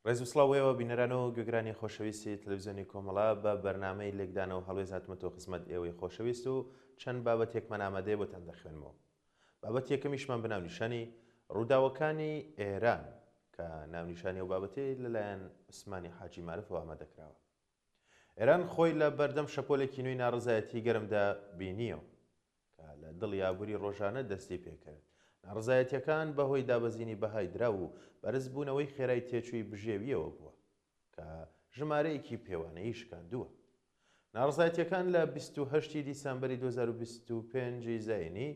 ڕێز و سڵاو ئێوە بینەران و گوێگرانی خۆشەویستی تەلەڤیزیۆنی کۆمەڵە بە بەرنامەی لێکدانەوە هەڵوێست هاتمەتەوە خزمەت ئێوەی خۆشەویست و چەند بابەتێکمان ئامادەیە بۆتان دەخوێنمەوە. بابەتی یەکەمیشمان بە ناونیشانی، ڕووداوەکانی ئێران، کە ناونیشانی ئەو بابەتەی لەلایەن عوسمانی حاجی مارفەوە ئامادەکراوە. ئێران خۆی لە بەردەم شەپۆلێکی نوێی ناڕەزایەتی گەرمدا بینییەوە، کە لە دڵی ئابووری ڕۆژانە دەستی پێکرد. ناڕەزایەتییەکان بەهۆی دابەزینی بەهای دراو و بەرزبوونەوەی خێرای تێچووی بژێوییەوە بووە. کە ژمارەیەکی پێوانەیی شکاندووە. ناڕەزایەتییەکان لە 28 ی دیسامبەری 2025 ی زایینی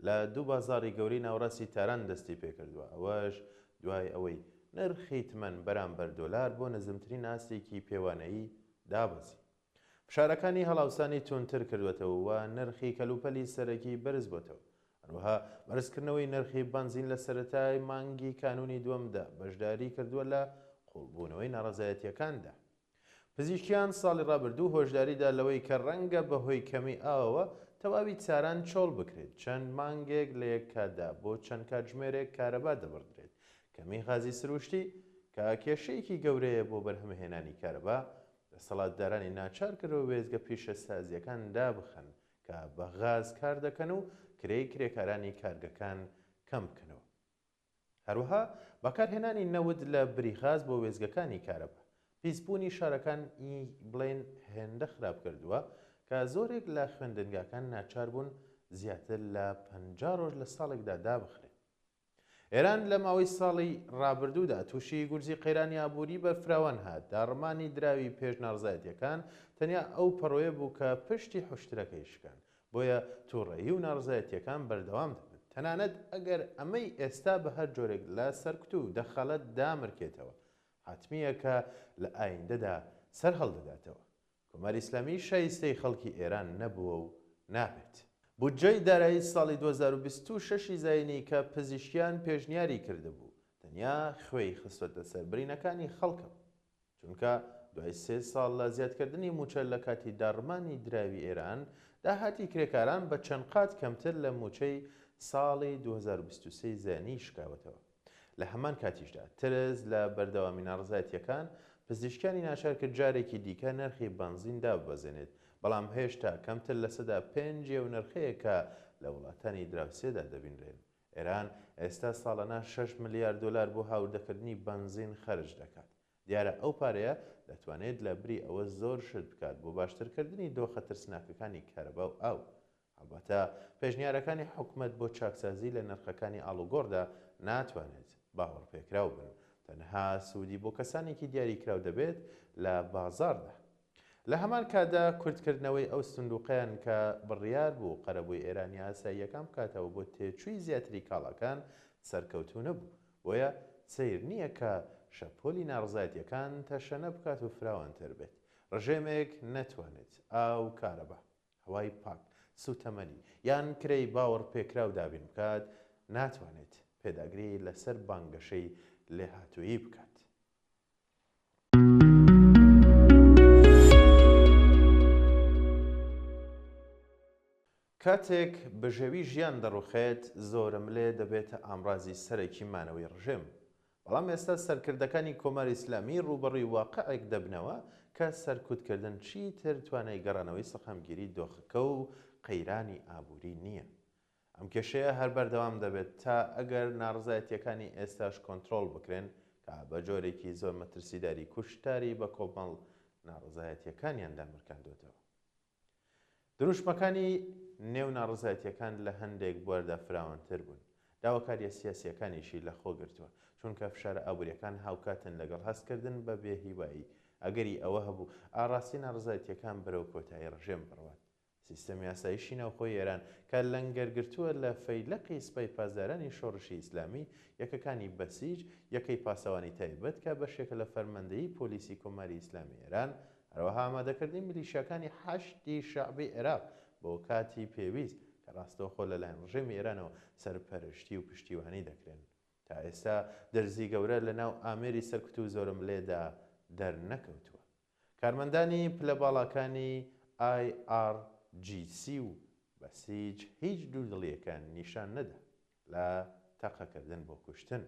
لە دوو بازاڕی گەورەی ناوەڕاستی تاران دەستیپێکردووە، ئەوەش دوای ئەوەی نرخی تمەن بەرامبەر دۆلار بۆ نزمترین ئاستێکی پێوانەیی دابەزی. فشارەکانی هەڵاوسانی توندتر کردووەتەوە و نرخی کەلوپەلی سەرەکی بەرزبۆتەوە. هەروەها بەرزکردنەوەی نرخی بەنزین لە سەرەتای مانگی کانوونی دووەمدا بەشداری کردووە لە قووڵبوونەوەی ناڕەزایەتییەکاندا. پزیشکیان ساڵی ڕابردوو هۆشداری دا لەوەی کە ڕەنگە بەهۆی کەمی ئاوەوە تەواوی تاران چۆڵ بکرێت، چەند مانگێک لە یەک کاتدا بۆ چەند کاتژمێرێک کارەبا دەبڕدرێت. کەمی غازی سروشتی، کە کێشەیەکی گەورەیە بۆ بەرهەمهێنانی کارەبا، دەسەڵاتدارانی ناچار کردووە وێستگە پیشەسازییەکان دابخەن کە بە غاز کار دەکەن و کرێی کرێکارانی کارگەکان کەم بکەنەوە. هەروەها بەکارهێنانی نەوت لە بری غاز بۆ وێستگەکانی کارەبا، پیسبوونی شارەکان ی بڵێین هێندە خراپ کردووە کە زۆرێک لە خوێندنگاکان ناچار بوون زیاتر لە 50 ڕۆژ لە ساڵێکدا دابخرێن. ئێران لە ماوەی ساڵی ڕابردوودا تووشی گورزی قەیرانی ئابووری بەرفراوان هات، داڕمانی دراوی پێش ناڕەزایەتییەکان تەنیا ئەو پەڕۆیە بوو کە پشتی حوشترەکەی شکاند، بۆیە تووڕەیی و ناڕەزایەتییەکان بەردەوام دەبن، تەنانەت ئەگەر ئەمەی ئێستا بە هەر جۆرێک لە سەرکوت و دەخالەت دامرکێتەوە، حەتمییە کە لە ئایندەدا سەرهەڵدەداتەوە. کۆماری ئیسلامی شایستەی خەڵکی ئێران نەبووە و نابێت. بودجەی دارایی ساڵی 2026 ی زایینی کە پزیشکیان پێشنیاری کردبوو، تەنیا خوێی خستووەتە سەر برینەکانی خەڵکەوە. چونکە دوای سێ ساڵ لە زیادکردنی مووچە لە کاتی داڕمانی دراوی ئێران، داهاتی کرێکاران بە چەند قات کەمتر لە مووچەی ساڵی 2023 ی زایینی شکاوەتەوە. لە هەمان کاتیشدا ترس لە بەردەوامی ناڕەزایەتییەکان پزیشکیانی ناچار کرد جارێکی دیکە نرخی بەنزین داببەزێنێت، بەڵام هێشتا کەمتر 5% ی ئەو نرخەیە کە لە وڵاتانی دراوسێدا دەبینرێن. ئێران ئێستا ساڵانە شەش ملیار دۆلار بۆ هاوردەکردنی بەنزین خەرج دەکات. دیارە ئەو پارەیە دەتوانێت لە بری ئەوە زۆر شت بکات بۆ باشترکردنی دۆخە ترسناکەکانی کارەبا و ئاو. هەڵبەتە پێشنیارەکانی حکومەت بۆ چاکسازی لە نرخەکانی ئاڵوگۆڕدا ناتوانێت باوەڕپێکراو بن، تەنها سوودی بۆ کەسانێکی دیاریکراو دەبێت لە بازاڕدا. لە هەمان کاتدا کورتکردنەوەی ئەو سندوقەیان کە بڕیار بوو قەرەبووی ئێرانییە ئاساییەکان بکاتەوە بۆ تێچووی زیاتری کاڵاکان سەرکەوتوو نەبوو، بۆیە سەیر نییە کە شەپۆلی ناڕەزایەتییەکان تەشەنە بکات و فراوانتر بێت. ڕژێمێک نەتوانێت ئاو، کارەبا. هەوای پاک، سووتەمەنی، یان کرێی باوەڕپێکراو دابین بکات، ناتوانێت پێداگری لەسەر بانگەشەی لێهاتوویی بکات. کاتێک بژێوی ژیان دەڕوخێت، زۆرەملێ دەبێتە ئامڕازی سەرەکی مانەوەی ڕژێم. بەڵام ئێستا سەرکردەکانی کۆماری ئیسلامی ڕووبەڕووی واقعێک دەبنەوە کە سەرکوتکردن چیتر توانای گەڕانەوەی سەقامگیری دۆخەکە و قەیرانی ئابووری نییە. ئەم کێشەیە هەر بەردەوام دەبێت تا ئەگەر ناڕەزایەتییەکانی ئێستاش کۆنترۆڵ بکرێن کە بە جۆرێکی زۆر مەترسیداری کوشتاری بەکۆمەڵ ناڕەزایەتییەکانیان دامرکاندۆتەوە. دروشمەکانی نێو ناڕەزایەتییەکان لە هەندێک بواردا فراوانتر بوون، داواکارییە سیاسییەکانیشی لەخۆ گرتووە، چونکە فشارە ئابوورییەکان هاوکاتن لەگەڵ هەستکردن بە بێهیوایی، ئەگەری ئەوە هەبوو ئاڕاستەی ناڕەزایەتییەکان بەرەو کۆتایی ڕژێم بڕوات. سیستەمی ئاسایشی ناوخۆی ئێران کە لەنگەرگرتووە لە فەیلەقی سپای پاسدارانی شۆڕشی ئیسلامی، یەکەکانی بەسیج، یەکەی پاسەوانی تایبەت کە بەشێکە لە فەرماندەیی پۆلیسی کۆماری ئیسلامی ئێران، هەروەها ئامادەکردنی میلیشیاکانی حەشدی شەعبی عێراق بۆ کاتی پێویست کە ڕاستەوخۆ لەلایەن ڕژێمی ئێرانەوە سەرپەرشتی و پشتیوانی دەکرێن. تا ئێستا درزی گەورە لەناو ئامێری سەرکوت و زۆرەملێدا دەرنەکەوتووە. کارمەندانی پلە باڵاکانی IRGC و بەسیج هیچ دوودڵییەکیان نیشان نەدا لە تەقەکردن بۆ کوشتن.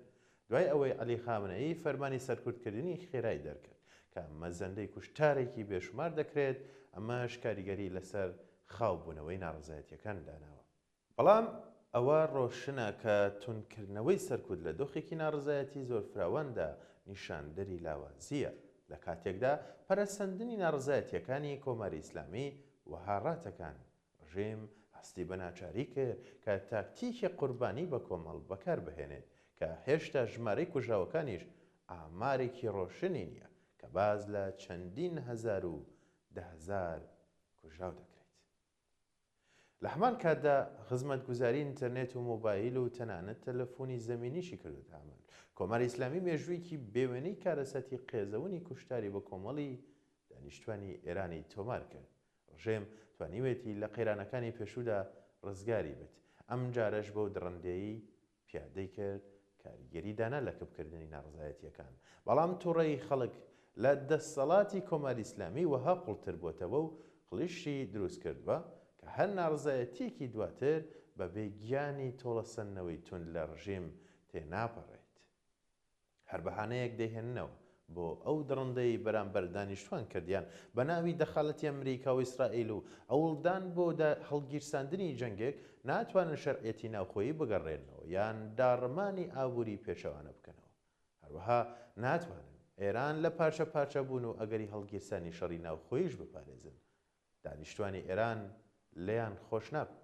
دوای ئەوەی عەلی خامنەیی فەرمانی سەرکوتکردنی خێرای دەرکرد کە مەزەندەی کوشتارێکی بێشومار دەکرێت، ئەمەش کاریگەری لەسەر خاوبوونەوەی ناڕەزایەتییەکان داناوە. بەڵام ئەوە ڕۆشنە کە توندکردنەوەی سەرکوت لە دۆخێکی ناڕەزایەتی زۆر فراواندا نیشاندەری لاوازییە، لە کاتێکدا پەرەسەندنی ناڕەزایەتییەکانی کۆماری ئیسلامی وەها ڕاتەکاند، ڕژێم هەستی بە ناچاری کرد کە تاکتیکی قوربانی بە کۆمەڵ بەکار بهێنێت، کە هێشتا ژمارەی کوژراوەکانیش ئامارێکی ڕۆشنی نییە، کە باس لە چەندین هەزار و 10,000 کوژراو دەکرێت. لە هەمان کاتدا خزمەتگوزاری ئینتەرنێت و مۆبایل و تەنانەت تەلەفۆنی زەمینیشی کردۆتە ئامانج. کۆماری ئیسلامی مێژوویەکی بێوێنەی کارەساتی قێزەونی کوشتاری بەکۆمەڵی دانیشتوانی ئێرانی تۆمار کرد. ڕژێم توانیوێتی لە قەیرانەکانی پێشوودا ڕزگاری بێت، ئەمجارەش بەو دڕندەیەی پیادەی کرد کاریگەری دانا لە کپکردنی ناڕەزایەتییەکان، بەڵام توڕەیی خەڵک لە دەسەڵاتی کۆماری ئیسلامی وەها قوڵتر بۆتەوە و قڵیشی دروست کردوە کە هەر ناڕەزایەتییەکی دواتر بەبێ گیانی تۆڵەسەندنەوەی توند لە ڕژیم تێناپەڕێت. هەر بەهانەیەک دەیهێننەوە بۆ ئەو دڕندەیەی بەرامبەر دانیشتوان کردیان بە ناوی دەخالەتی ئەمریکا و ئیسرائیل و ەوڵدان بۆ هەڵگیرساندنی جەنگێک ناتوانن شەرعیەتی ناوخۆیی بگەڕێننەوە یان داڕمانی ئابوری پێچەوانە بکەنەوە هەروەها ناتوانن ئێران لە پارچە پارچە بوون و ئەگەری هەڵگیرسانی شەڕی ناوخۆییش بپارێزن دانیشتوانی ئێران لێیان خۆش نابن.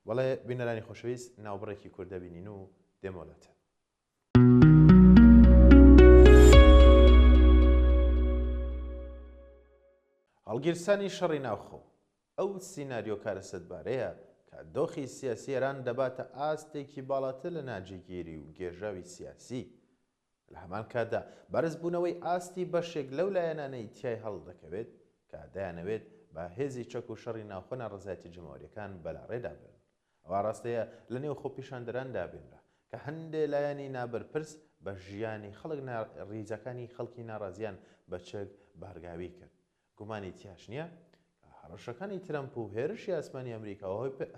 بەڵێ بینەرانی خۆشەویست ناوبڕێکی کورت دەبینین و دێمەوە لاتان. هەڵگیرسانی شەڕی ناوخۆ، ئەو سیناریۆ کارەسەتبارەیە کە دۆخی سیاسی ئێران دەباتە ئاستێکی باڵاتر لە ناجێگیری و گێژاوی سیاسی. لە هەمان کاتدا بەرزبوونەوەی ئاستی بەشێک لەو لایەنانەی تیای هەڵدەکەوێت کە دەیانەوێت بە هێزی چەک و شەڕی ناوخۆ ناڕەزایەتی جەماوەرییەکان بەلاڕێدا بەرن. ئەو ئاڕاستەیە لە نێو خۆپیشاندەراندا بینرا کە هەندێ لایەنی نابەرپرس بە ژیانی خەڵک ریزەکانی خەڵکی ناڕازیان بە چەک بارگاوی کرد. گومانی تیاش نییە کە هەڕەشەکانی ترەمپ و هێرشی ئاسمانی ئەمریکا و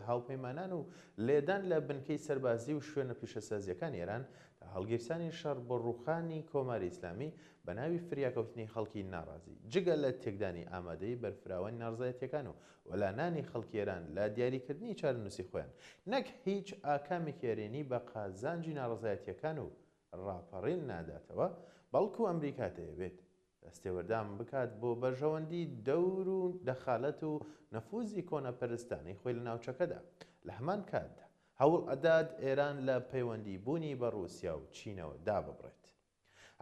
هاوپەیمانان و لێدان لە بنکەی سەربازی و شوێنە پیشەسازییەکانی ئێران تا هەڵگیرسانی شەڕ بۆ ڕووخانی کۆماری ئیسلامی بە ناوی فریاکەوتنی خەڵکی ناڕازی جگە لە تێکدانی ئامادەیی بەرفراوانی ناڕزایەتییەکان و وەلانانی خەڵکی ئێران لە دیاریکردنی چارەنووسی خۆیان نەک هیچ ئاکامێکی ئەرێنی بە قازانجی ناڕەزایەتییەکان و ڕاپەڕین ناداتەوە، بەڵکو ئەمریکا دەیەوێت دەستێوەردان بکات بۆ بەرژەوەندی دەور و دەخالەت و نفوزی کۆنەپەرستانەی خۆی لە ناوچەکەدا، لە هەمان کاتدا هەوڵ ئەدات ئێران لە پەیوەندی بوونی بە ڕووسیا و چینەوە داببڕێت.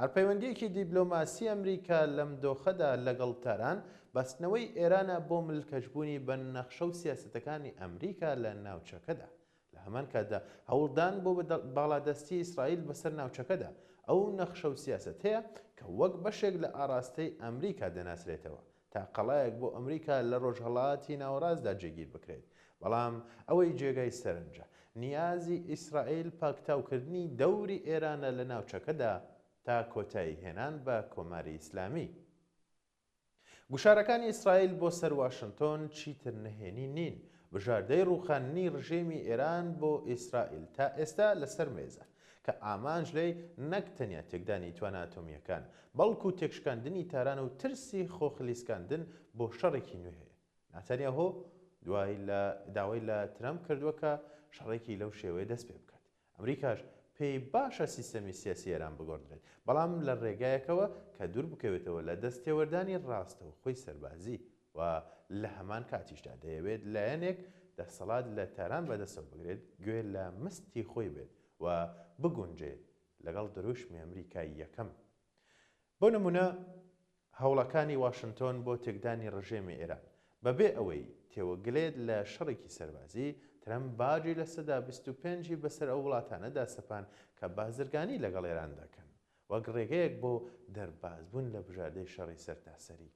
هەر پەیوەندییەکی دیبلۆماسی ئەمریکا لەم دۆخەدا لەگەڵ تاران، بەستنەوەی ئێرانە بۆ ملکەچبوونی بە نەخشە و سیاسەتەکانی ئەمریکا لە ناوچەکەدا. لە هەمان کاتدا هەوڵدان بۆ باڵادەستی ئیسرائیل بەسەر ناوچەکەدا، ئەو نەخشە و سیاسەتەیە کە وەک بەشێک لە ئاڕاستەی ئەمریکا دەناسرێتەوە. تا قەڵایەک بۆ ئەمریکا لە ڕۆژهەڵاتی ناوەڕاستدا جێگیر بکرێت. بەڵام ئەوەی جێگای سەرنجە، نیازی ئیسرائیل پاکتاوکردنی دەوری ئێرانە لە ناوچەکەدا تا کۆتایی هێنان بە کۆماری ئیسلامی. گوشارەکانی ئیسرائیل بۆ سەر واشنتۆن چیتر نهێنی نین. بژاردەی ڕووخاندنی ڕژێمی ئێران بۆ ئیسرائیل تا ئێستا لەسەر مێزە. کە ئامانج لێی نەک تەنیا تێکدانی توانا ئەتۆمییەکان، بەڵکو تێکشکاندنی تاران و ترسی خۆخلیسکاندن بۆ شەڕێکی نوێ هەیە. ناتانیاهۆ دوای لە داوای لە ترەمپ کردووە کە شەڕێکی لەو شێوەیە دەست پێ بکات. ئەمریکاش پێی باشە سیستەمی سیاسی ئێران بگۆڕدرێت، بەڵام لە ڕێگایەکەوە کە دوور بکەوێتەوە لە دەستێوەردانی ڕاستەوخۆی سەربازی و لە هەمان کاتیشدا دەیەوێت لایەنێک دەسەڵات لە تاران بەدەستەوە بگرێت گوێ لە مستی خۆی بێت و بگونجێت لەگەڵ دروشمی ئەمریکای یەکەم. بۆ نمونە هەوڵەکانی واشنتۆن بۆ تێکدانی ڕژێمی ئێران بەبێ ئەوەی تێوەگلێت لە شەڕێکی سەربازی، ترەمپ باجی 25% ی بەسەر ئەو وڵاتانەدا سەپاند کە بازرگانی لەگەڵ ئێران دەکەن وەک ڕێگەیەک بۆ دەربازبوون لە بژاردەی شەڕی سەرتاسەری.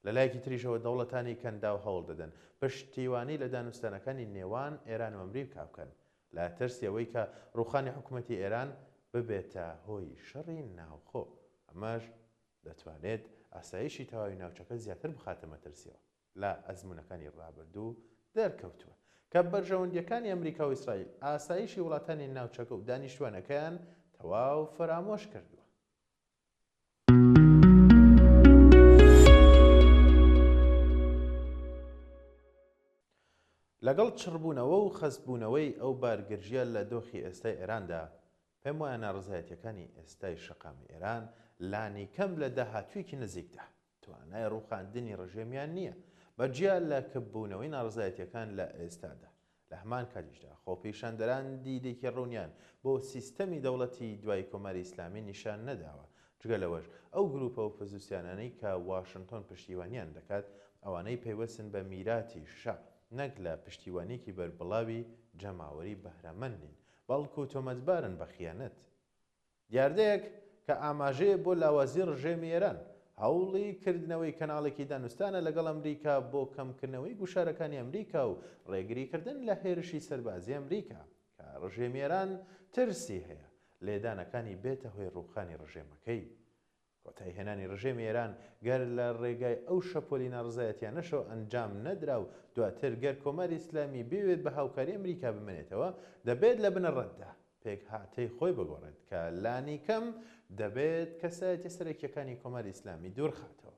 لە لایەکی تریشەوە دەوڵەتانی کەنداو هەوڵ دەدەن پشتیوانی لە دانوستانەکانی نێوان ئێران و ئەمریکا بکەن لە ترسی ئەوەی کە ڕووخانی حکومەتی ئێران ببێتە هۆی شەڕی ناوخۆ، ئەمەش دەتوانێت ئاسایشی تەواوی ناوچەکە زیاتر بخاتە مەترسیەوە. لە ئەزموونەکانی ڕابردوو دەرکەوتووە کە بەرژەوەندییەکانی ئەمریکا و ئیسرائیل ئاسایشی وڵاتانی ناوچەکە و دانیشتوانەکەیان تەواو فەرامۆش کردووە. لەگەڵ چڕبوونەوە و خەستبوونەوەی ئەو بارگرژییە لە دۆخی ئێستای ئێراندا، پێم وایە ناڕەزایەتییەکانی ئێستای شەقامی ئێران لانیکەم لە داهاتوویەکی نزیکدا توانای ڕووخاندنی ڕژێمیان نییە، بە جیا لە کپبوونەوەی ناڕەزایەتییەکان لە ئێستادا. لە هەمان کاتیشدا خۆپیشاندەران دیدێکی ڕوونیان بۆ سیستەمی دەوڵەتی دوای کۆماری ئیسلامی نیشان نەداوە، جگە لەوەش ئەو گرووپە ئۆپۆزیسیۆنانەی کە واشنتۆن پشتیوانیان دەکات، ئەوانەی پەیوەستن بە میراتی شا، نەک لە پشتیوانییەکی بەربڵاوی جەماوەری بەهرەمەند نین، بەڵکو تۆمەتبارن بە خیانەت. دیاردەیەک کە ئاماژەیە بۆ لاوازی ڕژێمی ئێران، هەوڵی کردنەوەی کەناڵێکی دانوستانە لەگەڵ ئەمریکا بۆ کەمکردنەوەی گوشارەکانی ئەمریکا و ڕێگریکردن لە هێرشی سەربازی ئەمریکا، کە ڕژێمی ئێران ترسی هەیە لێدانەکانی بێتە هۆی ڕووخانی ڕژێمەکەی. کۆتاییهێنانی ڕژێمی ئێران گەر لە ڕێگای ئەو شەپۆلی ناڕەزایەتیانەشەوە ئەنجام نەدرا و دواتر گەر کۆماری ئیسلامی بیەوێت بە هاوکاری ئەمریکا بمێنێتەوە دەبێت لە بنەڕەتدا پێکهاتەی خۆی بگۆڕێت کە لانیکەم دەبێت کەسایەتیە سەرەکیەکانی کۆماری ئیسلامی دوورخاتەوە.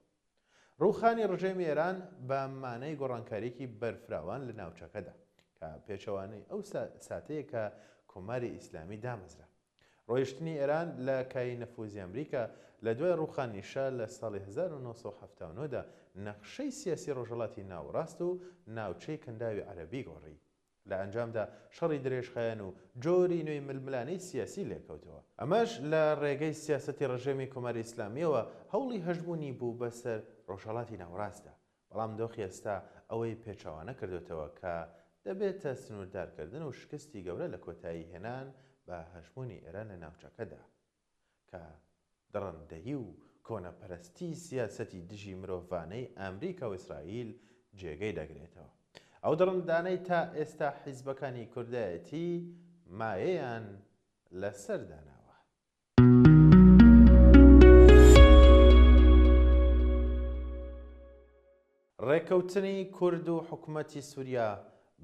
ڕووخانی ڕژێمی ئێران بە مانای گۆڕانکارییەکی بەرفراوان لە ناوچەکەدا کە پێچەوانەی ئەو ساتەیە کە کۆماری ئیسلامی دامەزرا. ڕۆیشتنی ئێران لە کایەی نفوزی ئەمریکا لە دوای ڕووخانی شا لە ساڵی 1979 دا نەخشەی سیاسی ڕۆژهەڵاتی ناوەڕاست و ناوچەی کەنداوی عەرەبی گۆڕی. لە ئەنجامدا شەڕی درێژخایەن و جۆری نوێی ململانێی سیاسی لێکەوتەوە. ئەمەش لە ڕێگەی سیاسەتی ڕژێمی کۆماری ئیسلامییەوە هەوڵی هەژموونی بوو بەسەر ڕۆژهەڵاتی ناوەڕاستدا. بەڵام دۆخی ئێستا ئەوەی پێچەوانە کردۆتەوە کە دەبێتە سنووردارکردن و شکستی گەورە لە کۆتایی هێنان بە هەژموونی ئێران لە ناوچەکەدا کە دڕندەیی و کۆنەپەرستی سیاسەتی دژی مرۆڤانەی ئامریکا و ئیسرائیل جێگەی دەگرێتەوە. ئەو دڕندانەی تا ئێستا حیزبەکانی کوردایەتی مایەیان لەسەر داناوە. ڕێککەوتنی کورد و حکومەتی سوریا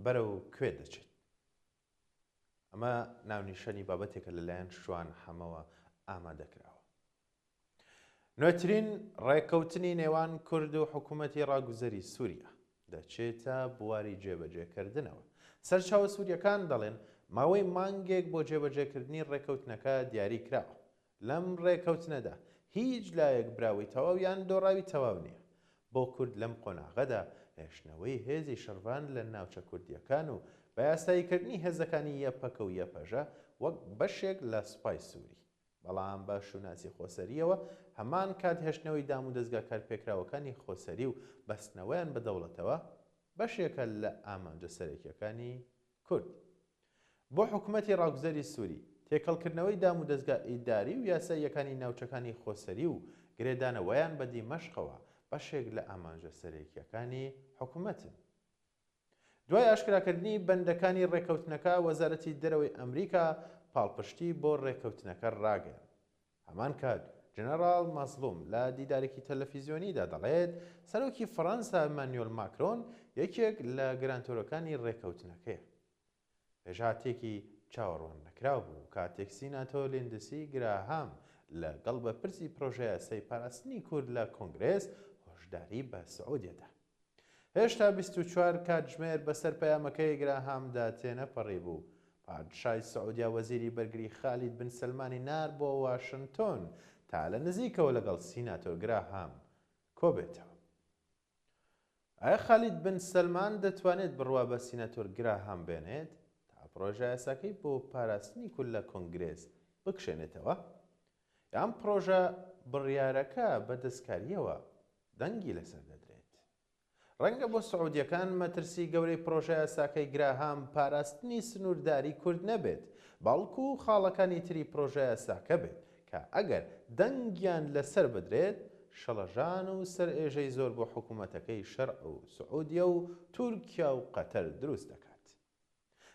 بەرەو کوێ دەچێت؟ ئەمە ناونیشانی بابەتێکە لەلایەن شوان حەمەوە ئامادەکراوە. نوێترین ڕێککەوتنی نێوان کورد و حکوومەتی ڕاگوزەری سووریا دەچێتە بواری جێبەجێکردنەوە. سەرچاوە سوورییەکان دەڵێن، ماوەی مانگێک بۆ جێبەجێکردنی ڕێککەوتنەکە دیاری کراوە. لەم ڕێککەوتنەدا هیچ لایەک براوەی تەواو یان دۆڕاوی تەواو نییە. بۆ کورد لەم قۆناغەدا هێشتنەوەی هێزی شەڕڤان لە ناوچە کوردییەکان و بەیاساییکردنی هێزەکانی یەپەکە و یەپەژە وەک بەشێک لە سوپای سووری بەڵام بە شوناسی خۆسەرییەوە، هەمان کات هێشتنەوەی دامودەزگا کارپێکراوەکانی خۆسەری و بەستنەوەیان بە دەوڵەتەوە، بەشێکە لە ئامانجە سەرەکییەکانی کورد. بۆ حکومەتی ڕاگوزەری سوری، تێکەڵکردنەوەی دامودەزگا ئیداری و یاساییەکانی ناوچەکانی خۆسەری و گرێدانەوەیان بە دیمەشقەوە، بەشێک لە ئامانجە سەرەکییەکانی حکومەتن. دوای ئاشکراکردنی بەندەکانی ڕێککەوتنەکە، وەزارەتی دەرەوەی ئەمریکا پاڵپشتی بۆ ڕێککەوتنەکە ڕاگەیاند. هەمان کات ژەنەڕاڵ مەزڵوم لە دیدارێکی تەلەفیزیۆنیدا دەڵێت، سەرۆکی فەڕەنسا ئیمانیۆل ماکرۆن یەکێک لە گرانتۆرەکانی ڕێککەوتنەکەیە. پێشهاتێکی چاوەڕواننەکراو بوو کاتێک سیناتۆر لیندسی گراهام لەگەڵ بەرپرسی پرۆژەیاسای پاراستنی کورد لە کۆنگرێس هۆشداری بە سعودیە دا. هێشتا 24 کاتژمێر بەسەر پەیامەکەی گراهامدا تێنەپەڕیبوو، پادشای سعودیە وەزیری بەرگری خالید بن سەلمانی نارد بۆ واشنتۆن تا لە نزیکەوە لەگەڵ سیناتۆر گراهام کۆبێتەوە. ئایا خالید بن سەلمان دەتوانێت بڕوا بە سیناتۆر گراهام بێنێت تا پڕۆژەیاساکەی بۆ پاراستنی کورد لە کۆنگرێس بکشێنێتەوە؟ یان پڕۆژە بڕیارەکە بە دەستکارییەوە دەنگی لەسەر دەدرێت؟ ڕەنگە بۆ سعودیەکان مەترسی گەورەی پڕۆژەیاساکەی گراهام پاراستنی سنوورداری کورد نەبێت، بەڵکو خاڵەکانی تری پڕۆژەیاساکە بێت کە ئەگەر دەنگیان لەسەر بدرێت، شڵەژان و سەرئێشەی زۆر بۆ حکومەتەکەی شەرع و سعودیە و تورکیا و قەتەر دروست دەکات.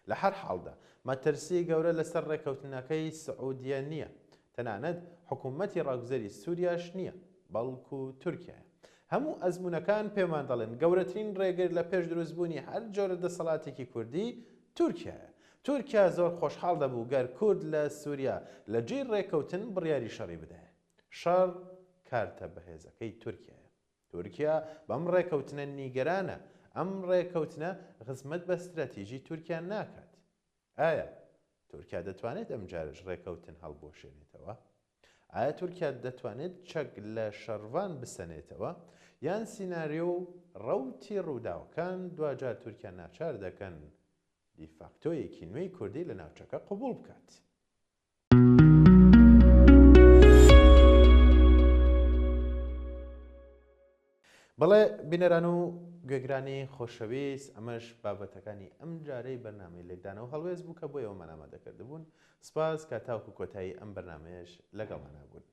لە هەر حاڵدا مەترسی گەورە لەسەر ڕێککەوتنەکەی سعودیە نییە، تەنانەت حکومەتی ڕاگوزەری سوریاش نییە، بەڵکو تورکیایە. هەموو ئەزموونەکان پێمان دەڵێن گەورەترین ڕێگر لە پێش دروستبوونی هەر جۆرە دەسەڵاتێکی کوردی تورکیایە. تورکیا زۆر خۆشحاڵ دەبوو گەر کورد لە سوریا لە جێی ڕێکەوتن بڕیاری شەڕی بدایە. شەڕ کارتە بەهێزەکەی تورکیایە. تورکیا بەم ڕێکەوتنە نیگەرانە، ئەم ڕێکەوتنە خزمەت بە ستراتیژی تورکیا ناکات. ئایا تورکیا دەتوانێت ئەمجارەش ڕێکەوتن هەڵبوەشێنێتەوە؟ ئایا تورکیا دەتوانێت چەک لە شەڕڤان بسەنێتەوە؟ یان سیناریۆ و ڕەوتی ڕووداوەکان دواجار تورکیا ناچار دەکەن دیفاکتۆیەکی نوێی کوردی لە ناوچەکە قبوڵ بکات؟ بەڵێ بینەران و گوێگرانی خۆشەویست ئەمەش بابەتەکانی ئەم جارەی بەرنامەی لێکدانەوە هەڵوێست بوو کە بۆ ئێوەمان ئامادە کردبوون سپاس کە تاوکو کۆتایی ئەم بەرنامەیەش لەگەڵمانا بوون.